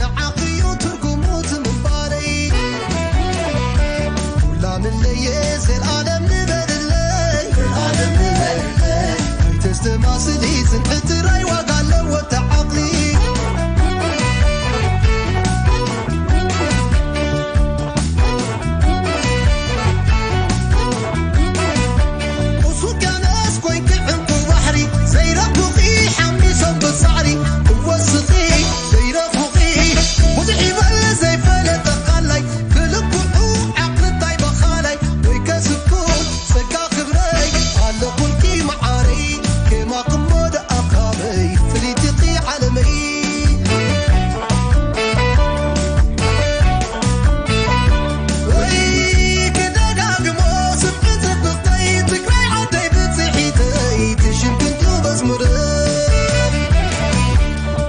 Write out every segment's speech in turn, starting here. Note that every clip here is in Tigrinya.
ንዓኺ እዩ ትርጉሙ እቲ ምንባረይ። ኩላ ምለየ ዘልኣለም ንበርለይ፣ ዘልኣለም ንበርለይ። ኣይተስተማስሊ፣ ጽንዕቲ ጥራይ ዋጋ ኣለዎ እቲ ዓቕሊ። ቁስ ውቅያኖስ ኮይንኪ ዕንቁ ባሕሪ፣ ዘይረኽቡኺ ሓሚሶም ብጻዕሪ። እወ ስኺ ዘይረኽቡኺ፣ ብዙሕ ይበል ዘይፈለጠ ቃላይ፣ ብልክዑ ዓቕሊ እንታይ በኻላይ፣ ወይ ከስብኩ ጸጋ ክብረይ፣ ኣለኹልኪ መዓረይ፣ ከማኽሞ ደኣ ካበይ፣ ፍልይቲ ኢኺ ዓለመይ። ወይ ክደጋግሞ ስምዒ ጽብቕተይ፣ ትግራይ ዓደይ ብጽሒተይ፣ ትሽምክንቱ መዝሙር።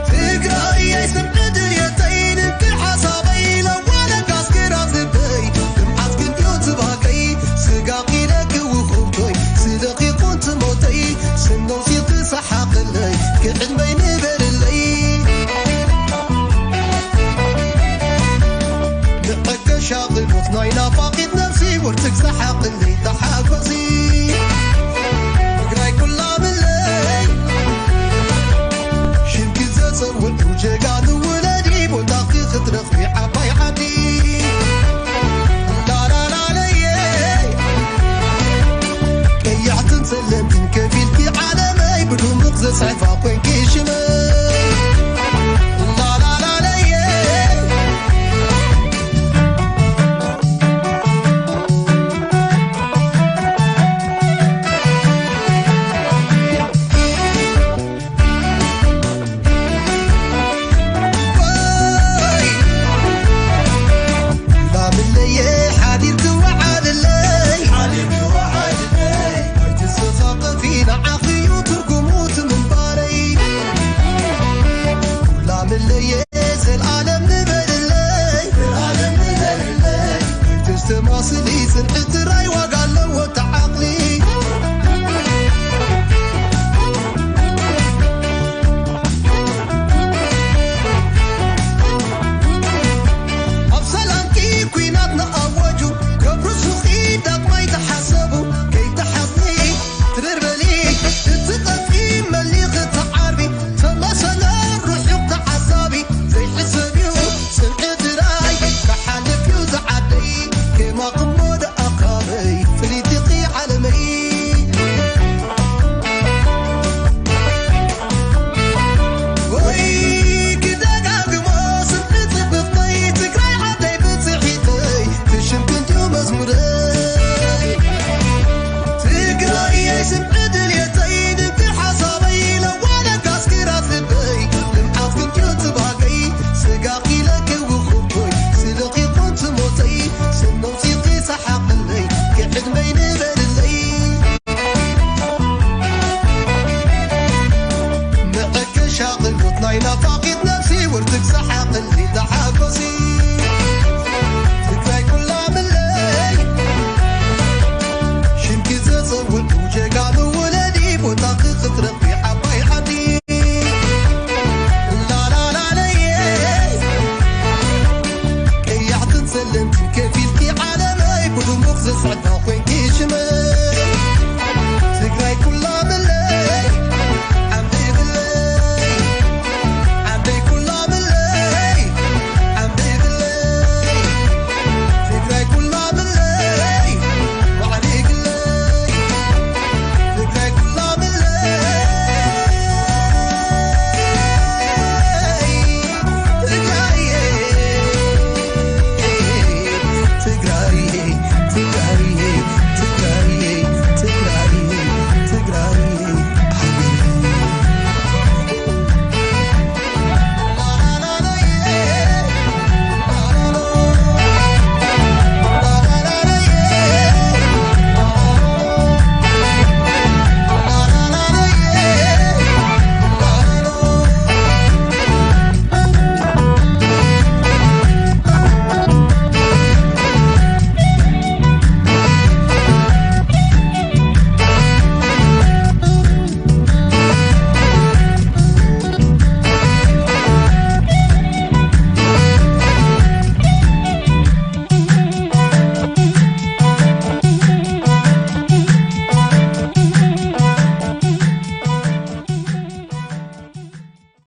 ትግራየይ ስምዒ ድልየተይ፣ ንግዲ ሓሳበይ፣ ለዋለ ካስክራት ልበይ፣ ልምዓት ክንድዮ ትባከይ፣ ስጋ ኪለኪ ውኹብቶይ፣ ስለ ኺኹን ትሞተይ፣ ስኖም ሲልኪ ሰሓቕለይ፣ ክዕድመይ ንበርለይ። ንዕቀ ሻቕሎት ናይ ናፋቒት ነብሲ፣ ወርትግ ሰሓቕለይ ተሓጎሲ። ትግራይ ኩላ ምለይ፣ ሽምኪ ዘጸውዑ ጀጋኑ ውለዲ፣ ቦታኺ ክትረኽቢ ዓባይ ዓዲ። ላላላለየ፣ ቀያሕትን ጸለምትን ከፊልኪ ዓለመይ፣ ብድሙቕ ዘጽሕፋ ኮንኪ ሽመይ። ላላላለየ፣ ላምለየ ሓዲርኪ ወዓልለይ፣ ሓዲርኪ ወዓልለይ። ኣይትሰኻኸፊ፣ ንዓኺ እዩ ትርጉሙ እቲ ምንባረይ። ላምለየ ዘልኣለም ንበርለይ፣ ዘልኣለም ንበርለይ። ኣይተስተማስሊ፣ ጽንዕቲ ጥራይ ዋጋ ኣለዎ እቲ ዓቕሊ። ኣብ ሰላምኪ ኲናት ንኣወጁ፣ ገብሩ ሱኺ ዳግማይ ተሓሰቡ፣ ከይተሓዝኒ ትርር በሊ፣ እቲ ጠፊ መሊኺ ትዓርቢ፣ ተመሰለ ርሑቕ ተዓዛቢ፣ ዘይሕሰብ እዩ ጽንዒ ትግራይ፣ ክሓልፍ እዩ ዝዓደይ፣ ከማኽሞ ደኣ ካበይ፣ ፍልይቲ ኢኺ ዓለመይ። ወይ ክደጋግሞ ስምዒ ጽብቕተይ፣ ትግራይ ዓደይ ብጽሒተይ፣ ትሽምክንትዩ መዝሙረይ። ትግራየይ ስምዒ ድልየተይ፣ ንግዲ ሓሳበይ፣ ለዋለ ካስክራት ልበይ፣ ልምዓት ክንትዩ ትባገይ፣ ስጋ ኪለኪ ውኹብቶይ፣ ስልኺ ኹን ትሞተይ፣ ስኖም ሲኺ ሰሓቕለይ፣ ክዕድመይ ንበርለይ። ንዕቀ ሻቕሎት ናይ ናፋቒት ነብሲ፣ ውርትግ ሰሓቕሊ ተሓጎሲ። ትግራይ ኩላ ምለይ፣ ሽምኪ ዘጸውዑ ጀጋኑ ውለዲ፣ ቦታኺ ክትረኽቢ ዓባይ ዓዲ። ላላላለየ፣ ቀያሕትን ጸለምትን ከፊልኪ ዓለመይ፣ ብድሙቕ ዘስዕባ ኮይንኪ